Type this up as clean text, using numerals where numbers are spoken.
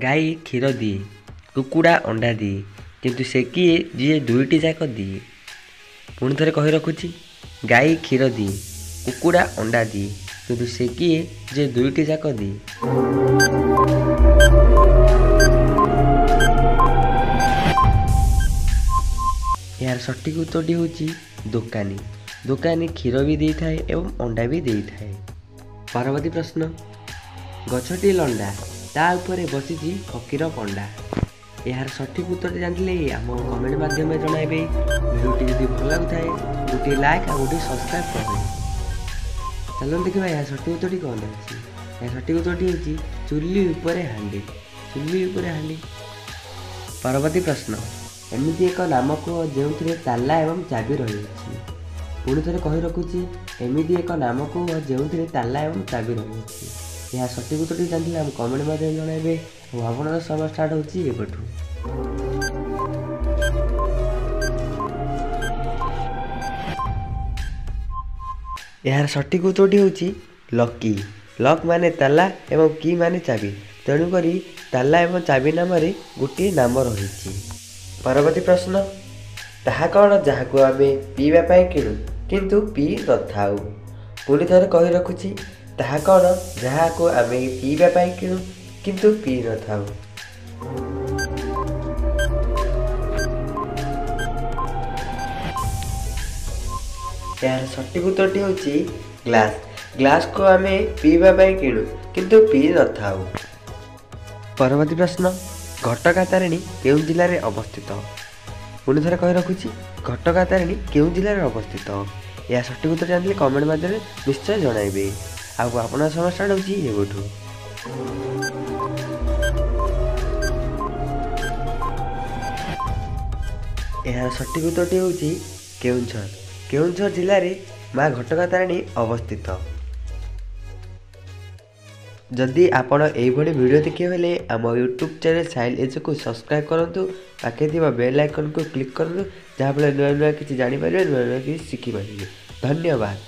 ଗାଈ କ୍ଷୀର ଦିଏ, କୁକୁଡ଼ା ଅଣ୍ଡା ଦିଏ, କିନ୍ତୁ ସେ କିଏ ଯିଏ ଦୁଇଟି ଯାକ ଦିଏ? ପୁଣି ଥରେ କହି ରଖୁଛି, ଗାଈ କ୍ଷୀର ଦିଏ, କୁକୁଡ଼ା ଅଣ୍ଡା ଦିଏ, କିନ୍ତୁ ସେ କିଏ ଯିଏ ଦୁଇଟି ଯାକ ଦିଏ? ଏହାର ସଠିକ୍ ଉତ୍ତରଟି ହେଉଛି ଦୋକାନୀ। ଦୋକାନୀ କ୍ଷୀର ବି ଦେଇଥାଏ ଏବଂ ଅଣ୍ଡା ବି ଦେଇଥାଏ। ପରବର୍ତ୍ତୀ ପ୍ରଶ୍ନ, ଗଛଟି ଲଣ୍ଡା, ତା ଉପରେ ବସିଛି ଫକୀର ପଣ୍ଡା। ଏହାର ସଠିକ୍ ଉତ୍ତରଟି ଜାଣିଥିଲେ ଆମ କମେଣ୍ଟ ମାଧ୍ୟମରେ ଜଣାଇବେ। ଭିଡ଼ିଓଟି ଯଦି ଭଲ ଲାଗୁଥାଏ, ଗୋଟିଏ ଲାଇକ୍ ଆଉ ଗୋଟିଏ ସବସ୍କ୍ରାଇବ୍ କରିବେ। ଚାଲନ୍ତୁ ଦେଖିବା ଏହା ସଠିକ୍ ଉତ୍ତରଟି କ'ଣ ରହିଛି। ଏହା ସଠିକ୍ ଉତ୍ତରଟି ହେଉଛି ଚୁଲି ଉପରେ ହାଣ୍ଡି। ଚୁଲି ଉପରେ ହାଣ୍ଡି। ପରବର୍ତ୍ତୀ ପ୍ରଶ୍ନ, ଏମିତି ଏକ ନାମ କୁହ ଯେଉଁଥିରେ ତାଲା ଏବଂ ଚାବି ରହିଅଛି। ପୁଣି ଥରେ କହି ରଖୁଛି, ଏମିତି ଏକ ନାମ କୁହ ଯେଉଁଥିରେ ତାଲା ଏବଂ ଚାବି ରହିଅଛି। ଏହା ସଠିକ୍ ଉତ୍ତରଟି ଜାଣିଥିଲେ ଆମ କମେଣ୍ଟ ମାଧ୍ୟମରେ ଜଣାଇବେ। ଆଉ ଆପଣଙ୍କର ସମୟ ଷ୍ଟାର୍ଟ ହେଉଛି ଏବେଠୁ। ଏହାର ସଠିକ୍ ଉତ୍ତରଟି ହେଉଛି ଲକି। ଲକ୍ ମାନେ ତାଲା ଏବଂ କି ମାନେ ଚାବି, ତେଣୁକରି ତାଲା ଏବଂ ଚାବି ନାମରେ ଗୋଟିଏ ନାମ ରହିଛି। ପରବର୍ତ୍ତୀ ପ୍ରଶ୍ନ, ତାହା କ'ଣ ଯାହାକୁ ଆମେ ପିଇବା ପାଇଁ କିଣୁ କିନ୍ତୁ ପିଇ ନଥାଉ? ପୁଣି ଥରେ କହି ରଖୁଛି, ତାହା କ'ଣ ଯାହାକୁ ଆମେ ପିଇବା ପାଇଁ କିଣୁ କିନ୍ତୁ ପିଇ ନଥାଉ? ଏହାର ସଠିକ୍ ଉତ୍ତରଟି ହେଉଛି ଗ୍ଲାସ୍। ଗ୍ଲାସ୍କୁ ଆମେ ପିଇବା ପାଇଁ କିଣୁ କିନ୍ତୁ ପିଇ ନଥାଉ। ପରବର୍ତ୍ତୀ ପ୍ରଶ୍ନ, ଘଟଗାଁ ତାରିଣୀ କେଉଁ ଜିଲ୍ଲାରେ ଅବସ୍ଥିତ? ପୁଣି ଥରେ କହି ରଖୁଛି, ଘଟଗାଁ ତାରିଣୀ କେଉଁ ଜିଲ୍ଲାରେ ଅବସ୍ଥିତ? ଏହା ସଠିକ୍ ଉତ୍ତର ଜାଣିଥିଲେ କମେଣ୍ଟ ମାଧ୍ୟମରେ ନିଶ୍ଚୟ ଜଣାଇବେ। ଆଉ ଆପଣଙ୍କ ସମୟ ଷ୍ଟାର୍ଟ ହେଉଛି ଏବେଠୁ। ଏହାର ସଠିକ୍ ଉତ୍ତରଟି ହେଉଛି କେଉଁଝର। କେଉଁଝର ଜିଲ୍ଲାରେ ମା ଘଟଗାଁ ତାରିଣୀ ଅବସ୍ଥିତ। ଯଦି ଆପଣ ଏଇଭଳି ଭିଡ଼ିଓ ଦେଖିବାକୁ ହେଲେ ଆମ ୟୁଟ୍ୟୁବ୍ ଚ୍ୟାନେଲ୍ ସାହିଲ ଏଜକୁ ସବସ୍କ୍ରାଇବ୍ କରନ୍ତୁ, ପାଖରେ ଥିବା ବେଲ୍ ଆଇକନ୍କୁ କ୍ଲିକ୍ କରନ୍ତୁ, ଯାହାଫଳରେ ନୂଆ ନୂଆ କିଛି ଜାଣିପାରିବେ, ନୂଆ ନୂଆ କିଛି ଶିଖିପାରିବେ। ଧନ୍ୟବାଦ।